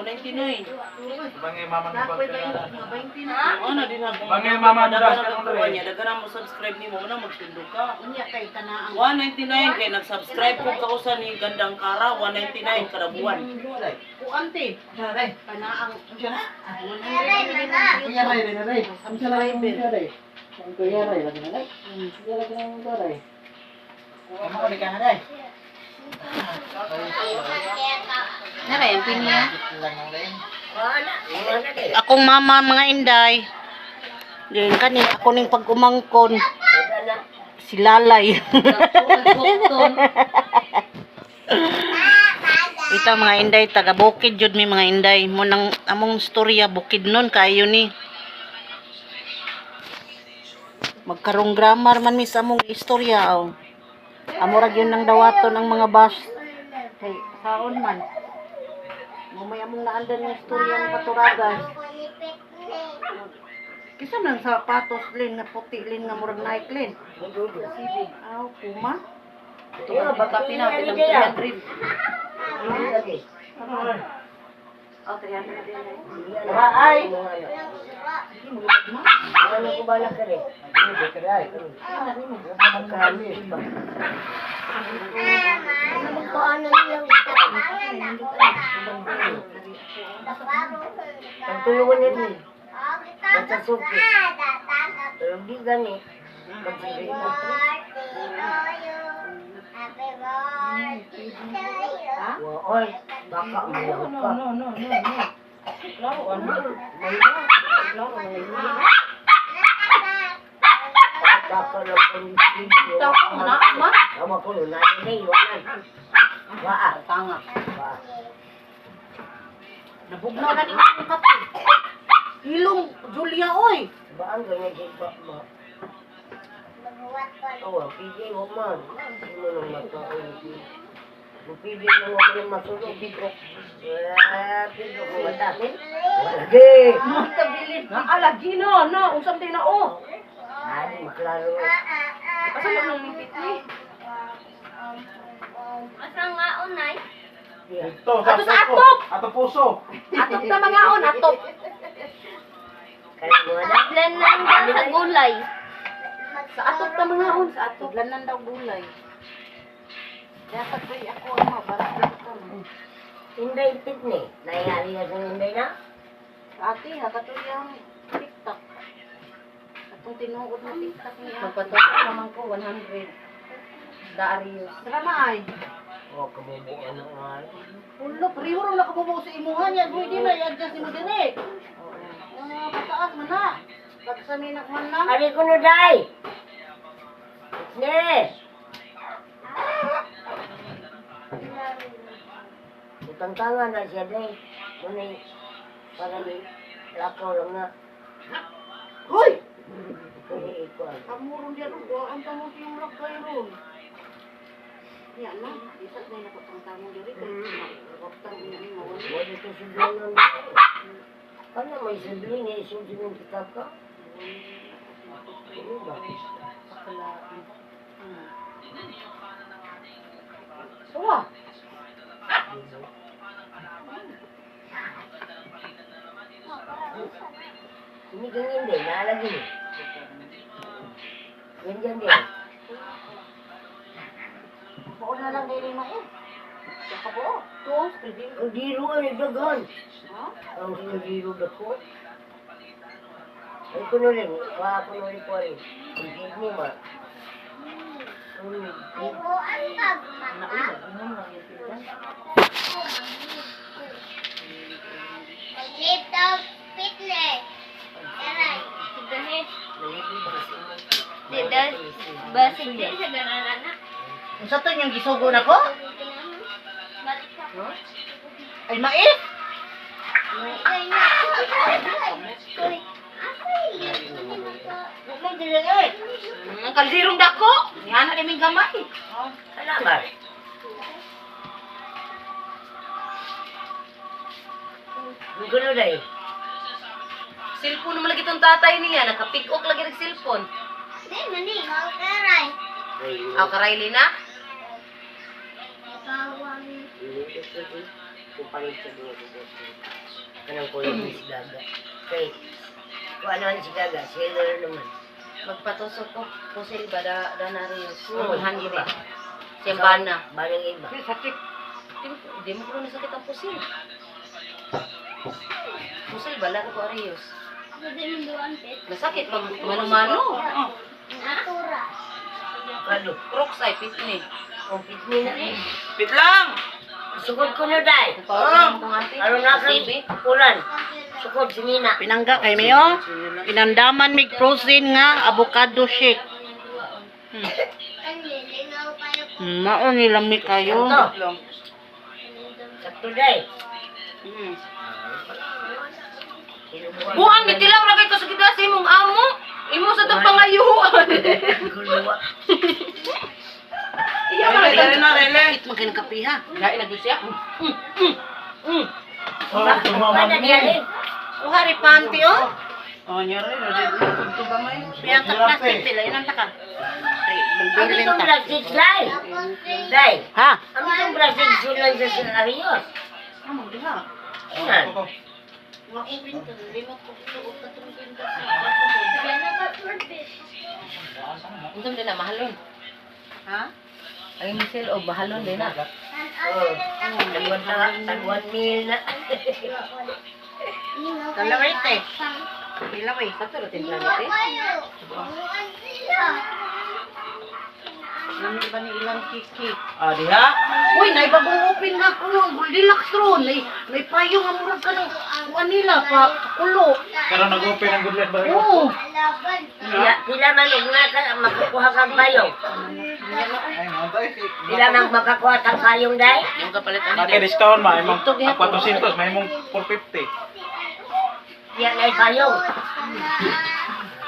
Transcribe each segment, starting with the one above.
199. Bangay mama ni pagkilala. Ano din na kung Bangay mama mo dagan das na kuha niya, dagan na mo subscribe nimo mo na magsundo ka. Unya kay kana ang 199 kay nag-subscribe ko kausa ni Gandang Kara, 199 kada buwan. Kuan te. Kana ang Nara, yung pinya. Akong mama, mga inday. Din kani ako ning pag-umangkon. Si Lalay. Ito mga inday, taga bukid jud mi, mga inday. Mo nang among storya bukid nun kayo ni. Magkarong grammar man mi sa among istorya oh. Amo ra gyud nang dawaton ang mga bus. Kay saon man. Mo may among naandan yung istorya ng paturagan. Kisa man sapatos lin nga puti lin nga murag Nike lin. Aw, Puma. Ito nga, baka pinapit ang 300. Oh, 300 din eh. Ay. Pagtulungan nila eh. Basta suki. Pero di gani. Oy, baka umiyaw ka. No, no, no, no. Klaro ano? Klaro mga yun. Baka lang kung video. Tao, na, ma. Tama ko, na na iwanan. Waa. Tanga. Waa. Nabugnaw na ni akong kape. Ilong Julia oy. Baan ganyan si ba ma? Oh, pili mo man. Hindi mo nang mataon. Pili mo ako ng masulog. Eh, pili ko mata. Wala di. Magkabilin. Naalagi na, na. Usap din na, oh. Ay, maklaro. Asa man nang mipit ni? Asa nga unay? Ito, Ato sa atop! Ato puso. Atop na mga on, atop. Kaya mo na. Lanan daw sa gulay. Sa atop na mga on, sa atop. Tuglanan daw gulay. Dapat ko'y ako ama para sa Inday pitni. Nayari ka sa inday na? Ate, ha katuyang TikTok. Atong tinuod na TikTok niya. Magpatulog naman ko, 100. Darius. Tara na ay. Oh, kabubuan na nga. Ulo, pareho ra nakabubo sa imuha niya. Pwede na i-adjust nimo dire. Ah, pataas man na. Pagsaminak man lang. Ari ko no, day! Pitni! Utang-tanga na siya, day. Kunay, para may lakaw lang na. Hoy! Kunay ikuan. Kamuron diyan og ang tamo yung lakay ron. Ya na, isa na nakapangtamong diri kay waptang ina ni mawala. Wala ko sudlan. Ano may sudlin eh, sudlin ng kitab ka? Ano ba? Suwa. Hindi kang hindi, naalagin eh. Yan dyan din. Buo na lang dili na eh. Saka buo. Tuos, pwede. Kaldiro ay daghan. Ha? Ang kaldiro dako. Ay kuno rin, wa kuno rin ko rin. Hindi ni ma. Maglip daw pitne. Aray. Gahe. Di daw basig di sa ganan na. Unsa to inyong gisugo nako? Balik ka. Ay mais. Huwag dili eh. Ang kaldirong dako. Nihana kami gamay. Salamat. Ang kuno day. Cellphone naman lagi tong tatay niya. Nakapig-ok lagi ng cellphone. Di mani. Karay. Aw, karay na. Bawang. Kumpalit sa duwa ko. Kanang kuya ni si Gaga. Kay, kung ano si Gaga, sailor naman. Magpatusok ko. Pusil ba da, da na rin Oo, yung iba. Siyang bana. Banang iba. Sakit. Di mo ko nasakit ang pusil. Pusil ba? Laro ko Arios. Nasakit pag mano-mano. Kano? Crocs ay pitni. O, pitni na. Pit lang! Sukod ko na, day. Nagpawalan mo kong ate. Ano na Sa TV. kang ulan. Sukod si Nina. Pinangga kay mayo. Inandaman mig frozen nga avocado shake. Mao ni lami kayo. Sakto. Sakto, day. Buang gitilaw ra kay kasakit sa imong amo. Imo sa tong pangayuan. Guluwa. Iya man Dali na, Rele. It man kay nagkape ha. Lain na gyud siya. Oh, tumama Wala diyan eh. Kuha ri panty oh. Oh, nyari, Rele. Kunto ba may? Piyang sa plastic pila ilan ta ka? Ay, Ang bilin itong ta. plastic, day. Day. Ha? Ang itong plastic sulan sa San Arios. Amo diha. Ayan. Unsa din na mahalon? Ha? Ay misil o bahalon din na. Oh. Tagwan ta, tagwan mil na. Dalaway te. Ilaway. Sakto ra timpla ni te. Lami ba ni ilang kiki? Ah, diha. Uy, nay bagong open nga kuno ang Goldilocks ron. Nay nay payo nga murag kanang kuan nila pa kulo. Pero nag-open ang good life ba? Oo. Pila, pila man og nga ka makakuha kang payong. Ay, mantay. Pila man makakuha kang payong day. Yung kapalit ani. Naka-discount ma, imong ang 400, may imong 450. Diya na payong.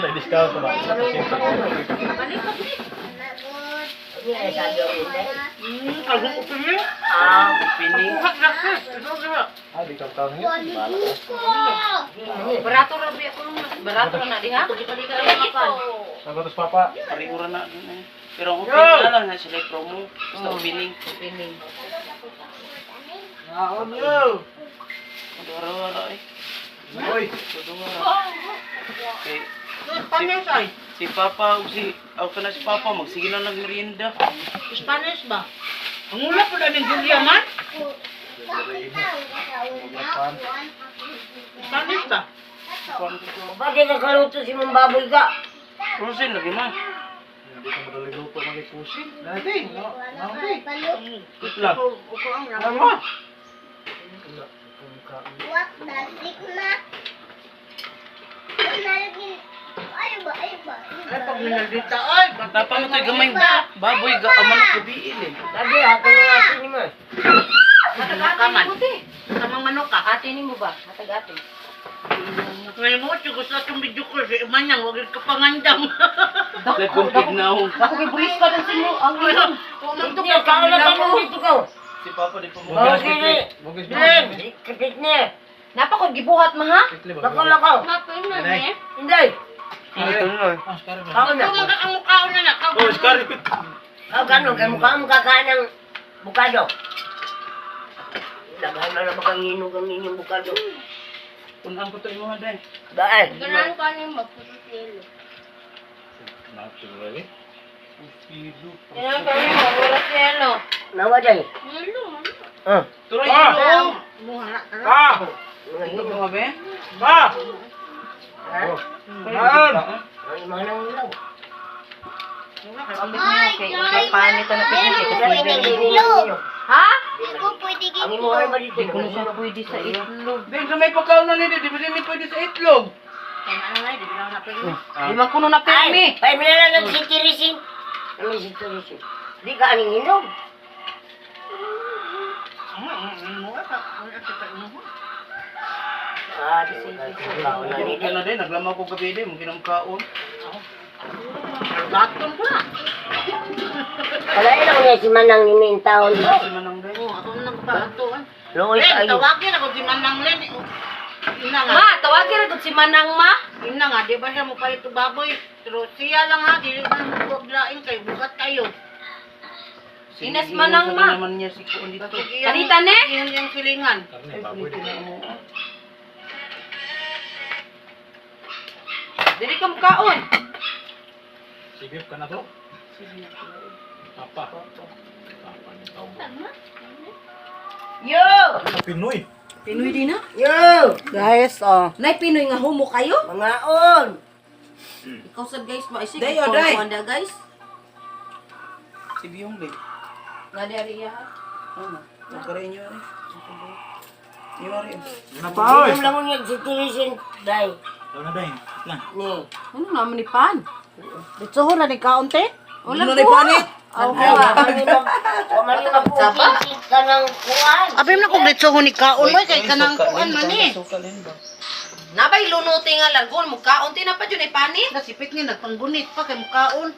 Na-discount ma, 400. Hindi ay sabi ang hindi. Bagong open ni. Ah, Pining. Ah, di ka taon yun. Bahala ka. Barato ra biya ko. Barato ra na diha. Gipalitan ang mga pan. Nagatos papa. Pariura na dun eh. Pero ang opening na lang na sila yung promo. Basta opening. Opening. Naon yo. Dora-dora eh. Uy, Dora. Okay. Spanish ay. Si Papa, o si, ako na si Papa, magsige lang nagmerienda. Spanish ba? Ang ula po na ng Julia man. Spanish ba? Bakit nakaluto si mong baboy ka? Frozen lagi man. Hindi ka madali luto magikusin. Dati, no. Dati. Wait lang. Uko ang Ano? Ay, pag nanaldita ay. Napa mo tayo gamay baboy ga aman ko biil eh. Lagi, hatang na natin ni mo. Hatag ate man. ni mo te. Tamang manok ka. Ate ni mo ba? Hatag ate. Ngayon mo, gusto itong video ko. Si Manyang, huwag ka pangandam. Dako na ako. Dako kay bulis ka dan simo ang iyong. Hindi, kaula ka nung dito ko. Si Papa di pa mo. Oh, kini. Bugis Glenn, kapit niya. Napa ko gibuhat ma ha? Bakula ko. Hindi. Kao na. Ang mukha na na. Oh, scarlet. Kao gano'n, kay mukha mo kakain ng bukado. Daghan na naman kang hinog ang inyong bukado. Unang ko to imo ha day. Daan. Naturally. Kailangan kami mawala yelo. Nawa day. Ah. Turoy Ah! ilo. Ah! Mga hinog. Ito be? Ah! Ha? Naon! Ang mga nang ilaw. Ambit mo kay kay panit na pitni kay Dali, kasi. dali, dali. Ha? Ang imuha ba dito? Di ko na siya pwede sa itlog. Di sa may pagkaon na nito, di ba di pwede sa itlog? Di man kuno na pirmi. Ay, paimila lang ng sitirisin. Ano yung sitirisin? Di ka aning hinog. Ah, di ko kaon na Di nila. na din, naglamaw ko gabi din, mungkin ang kaon. Gaton ko na. Wala lang niya si Manang ni yung taon. Si Manang day. Oo, ako na nagpaato. Luoy Len, kayo. tawagin ako si Manang Len. Ina nga. Ma, tawagin ra gud si Manang ma. Ina nga, di ba siya mo palit og baboy? Pero siya lang ha, dili na mo lain kay bugat kayo. Ines Manang ma. Naman niya si kuon dito. Kanita ne? Iyan yung silingan. Karne, baboy. Ay, na mo. Diri ka mukaon. Sibip ka na to? Papa. Papa ni tao. Yo! Pinoy. Pinoy din na. Yo! Guys, oh. Nay Pinoy nga homo kayo? Mangaon! Ikaw sad guys, maisig. Day, oh, day. Kuan guys. Si Biyong ba? Ngali ari iya. Ano? Nagkaroon niyo eh. Iyo rin. Ano pa oy? Inom lang niya si Tirisin, day. Daw na day. Lang. Ni. Ano naman ni Pan? Litsuhon na ni kaon te. Wala Ano ni panit? Wamani mapukisit ka ng kuwan. Abi man kog litsuhon ni kaon oy kay kanang kuan man eh. Sukalin ba? Nabay lunuti nga largon mukaon ti na pa jud ni panit. Nasipit ni nagpanggunit pa kay mukaon.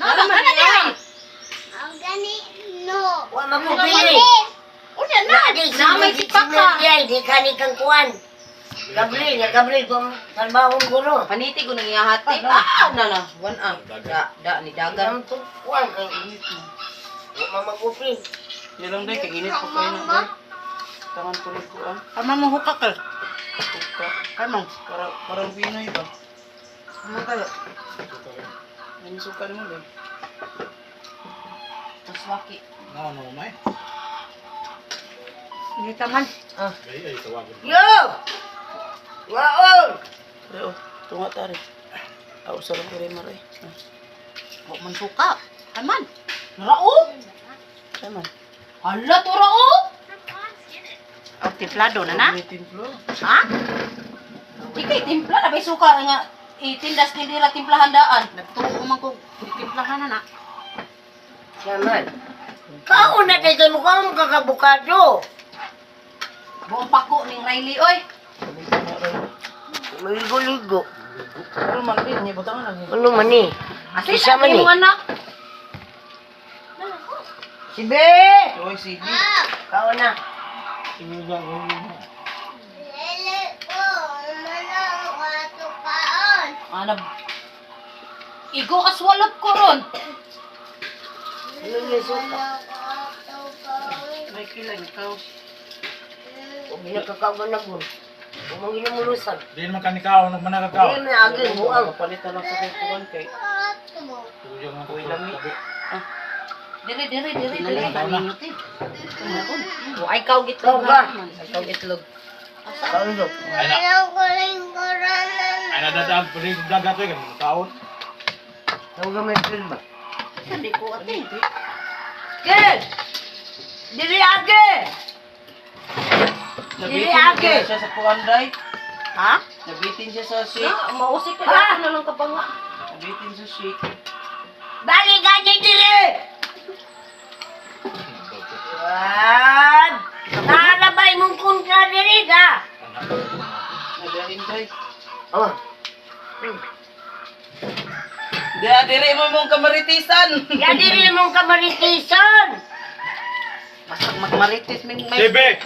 Nala man niya. Ang gani, no. Wa mapupili. Unya na. Namay si Paka. Di ka ni kang kuwan. Gabriel, ya Gabriel, kung salbahon ko no. Paniti ko nang iyahati. Ah, na na. Wan ah. Da, da ni dagan. Ang kuwan kay init mo. Wa mamagupin. Yan lang day, kay init pa kayo na day. Tangan tulog ko ah. Ama mo huka ka. Suka. Kamong. Para, parang Pinoy ba? Ano kaya? Ano suka mo day? Taswaki. No, no, may. Hindi man. Ay, ay, tawagan. Yo! Waon! Pero, tunga tari. Ako sa lang kay Maray. Wa man suka. Kaman. Rao? Tama. Hala to rao. Og timplado na na. May timplo. Ha? Di kay timpla na bay suka nga itindas ni dira timplahan daan. Nagtuo man kog timplahan na na. Siya man. Kaon na kay mukha mong kakabukado. Buong pako ning Riley oy. Maligo-ligo. Pero man din, niya butangan lang. Ano man eh? Asa Isa sa man eh. imong anak? Si Be! Oy, sige. Kaon na. Lele ko, manang wato kaon. Ana. Igo ka swalot ko ron. Ano yung suka? Manang wato kaon. May kilang ikaw. Huwag ginakakaganag mo. Huwag mong ginamulusan. Di naman kanikaw, nagmanakakaw. Hindi man agil, buang. Kapalit na lang sa kukuan kay Wato. Tuyang ang Uy, lami. Dire dire dire dire. Kanino te. Ay kaw gitlog. Ikaw ba? Ay kaw gitlog. Kaon do. Ay na. Manang kuling-kuranan. Ay na dadag, pwede dagat eh, ganun taon. Huwag may film ba? Hindi ko ate. Good! Dili age! Dili Nabitin age! siya sa kuan day. Ha? Nabitin siya sa shake. Na, mausik ka na na lang ka pa nga. Nabitin sa shake. Bali gani dili! Wag! Nalabay mong kontra dili ka! Nadahin day. Oh. Di, dili mo mong kamaritisan. Ya dili mong kamaritisan! Basta magmarites may may Sibik!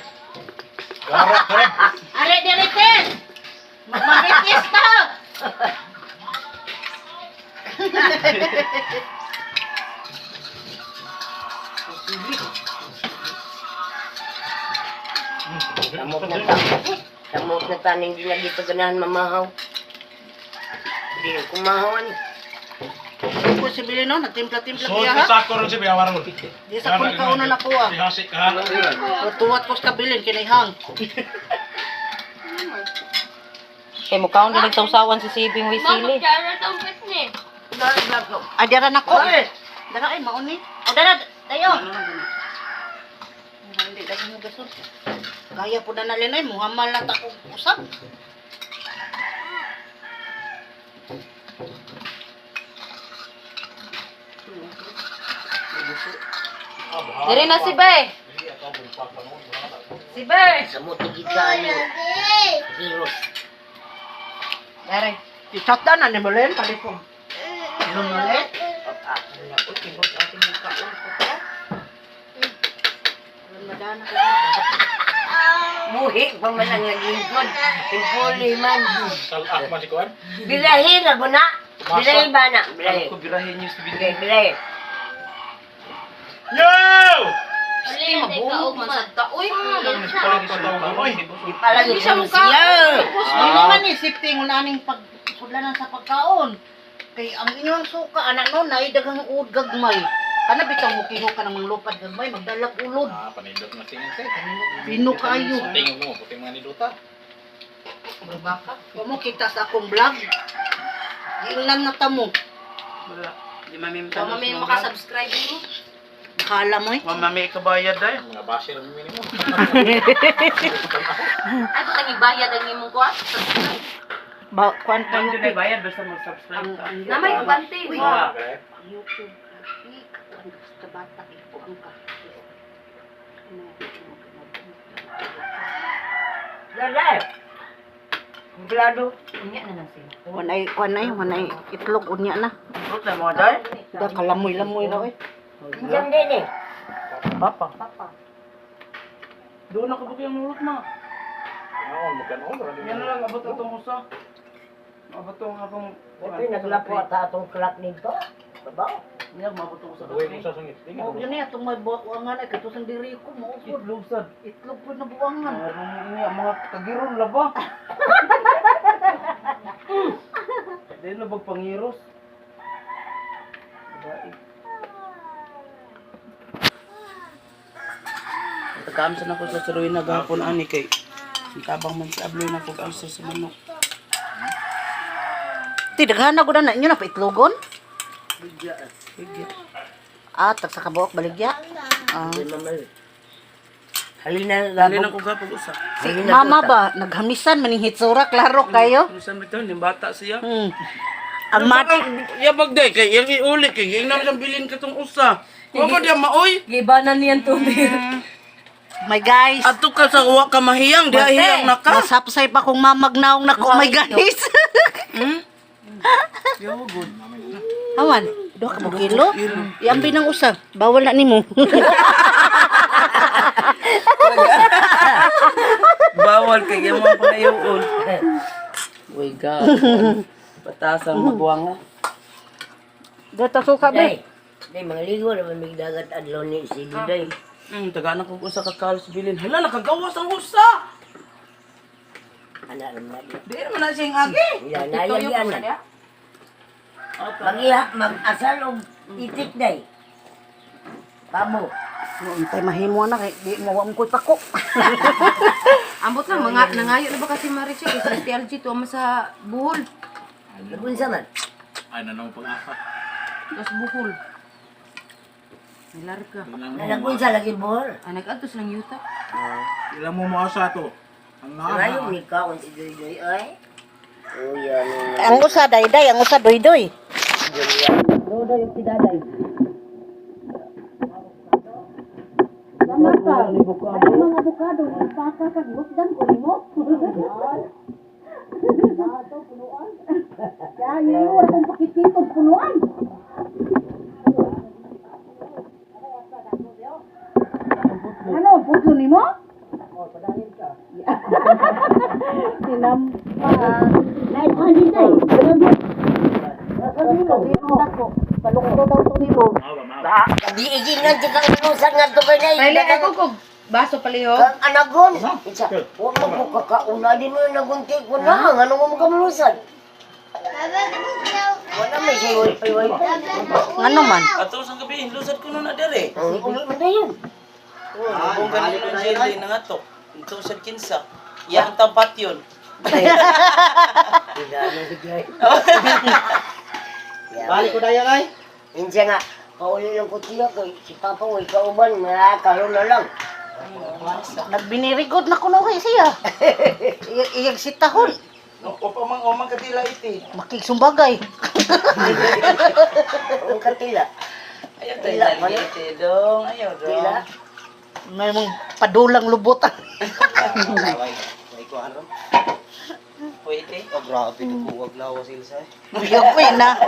Gara, gara. Are dirites. Magmarites ta. Samok na ta. Samok na ta ning di lagi paganahan mamahaw. Hindi na kumahawan. Ko si Billy no, nagtimpla-timpla So, kaya ha. sako ron si Biya, waron. Di sa kun kaon na nako ah. Si Hasi ka ha. Tuwat ko sa kabilin kinayhang. Kay mukaon din nagtawsawan si Sibing way Mama, sili. kutsara tong pitni. Ay dara nako. Dara ay mauni. O dara dayo. Hindi daghan mo gasol. Gaya po na nalinay, muhamal na ta kog usab. Dire na si Bay. Si Bay. Samot na gid ka ano. Virus. Dere. I-shut down na ni Molen, palipong. Lunulit. Buhi pa man ang naglingkod. Impuli man. Salak man si Kuan. Bilahi na ba na? Bilahi ba na? Bilahi. Alam ko birahin niyo si Billy. Okay, bilahi. Yo! Sige, mabuhok man sa taoy. Di pala Hindi siya mukha. siya. Dili man ni safety ngun aning pagsudlanan sa pagkaon. Kay ang inyong suka anak no nay daghang uod gagmay. Kana bitaw mo kiho ka ng mga lupad gagmay magdalag ulod. Ah, panindot nga tingin te. Pino kaayo. Tingin mo, puti mga niduta. Baka. Wa mo kita sa akong vlog. Giingnan na ta mo. Wala. Di mami Wa mami makasubscribe mo. Bahala mo eh. Wa mami kabayad day. Mga basher ang minimo. Ay, butang ibayad ang imong kuha. Subscribe. Ba kuan pa Hindi yung na bayad basta mag-subscribe ka. Na may kabante. Uy. Wa. YouTube. Kuan ka bata ikuan ka. Dala. Kumplado. Unya na lang sila. Wanay kuan ay wanay itlog unya na. Fruit na mga day. Da kalamoy-lamoy na oy. Diyan din eh. Papa. Papa. Doon nakabuki ang mulot ma. Oo, magkano Yan na lang abot atong usa. Abot tong akong Ito naglapo at atong clock nito. Babaw. Niya mabot ako sa Buhay mo sa sungit. Tingin Mo yun eh atong may buwangan ay katusang diri ko mo usod. Itlog sad. Itlog po na buwangan. Mga mga kagiron laba. Dili na bag pangiros. Babae. Pagkaamsan ako sa suruin na gahapon ani kay tabang man si Abloy na pag sa manok. Ti daghan na gud na inyo na pa itlogon. Sige. Ah, tag sa kabuok baligya. Ah. Di mamal. Halina Dili na gabog. ko gapag usa. Si mama ba naghamisan maning hitsura klaro kayo. Ano bitaw ni bata siya. Ang mat Yabag day kay yang iuli kay yang naman siyang bilin katong usa. Wa ba diya maoy? Gibanan niyan tubig. my guys. Adto ka sa wa ka mahiyang diha hiyang na ka. Masapsay pa kong mamagnaong nako my guys. Yo good. Awan, duha ka mo kilo. Iambi ng usa. Bawal na nimo. Bawal kay yung mga pangayoon. Uy, God. Patasang magwanga. Gata suka ba? Day. Day, mga ligo naman may dagat adlaw ni si Duday. Tagaan ako usa ka kalos bilin. Hala, nakagawas ang usa! Ana naman na. Di naman na siyang agi. Ila na yan yan. Magiha, mag-asal og itik day. Kamo. Untay mahimo na kay di mo wa mo ko'y pako. Ambot lang mga nangayo na ba kasi Maricho kay sa STLG tuwa man sa Buhol. Nagunsa man. Ay, nanong pag-asa. Tapos Buhol. Nilarga. Nagunsa lagi buhol. Ah, nag-adto silang yuta. Ilang mo maasa to? Ang Ngayon ni ka kung si Duday ay. Oh, yan. Ang usa dayday, ang usa doydoy. Dodoy si Daday. Tama ka. Ang mga abukado, ipaka kag busdan ko nimo. Punuan. Ya, yun, wala kong pakititog punuan. Ano, putlo nimo? Oh, padahin ka. Tinampa. Palukto daw to nimo. Diigin nga di kang inusan nga to kay day. Paili ako kog baso palihog. Kang anagon. Isa, wa mo ko kakauna din mo nagunti ko na. Ngano mo kamulusan? Wala may siya wifi wifi. Ngano man? Ato sa gabi, lusad ko na dere. Ang uli man dayon. Kung ganun ang jelly na nga to. Ito sa kinsa. Yang tampat yun. Dinano si Jay. Balik ko dayan ay. Insa nga, pauli lang ko tiya kay si Papa way kauban, mga karon na lang. Nagbinirigod na kuno kay siya. Iyag sitahon. Upamang omang katila iti. Makigsumbagay. Ang katila. Ayaw tayo lagi iti dong. Ayaw dong. Tila. May mong padulang lubutan. May kuhan ron. Pwede. Oh, grabe, nagkuwag lawas sila. Uyog ko na.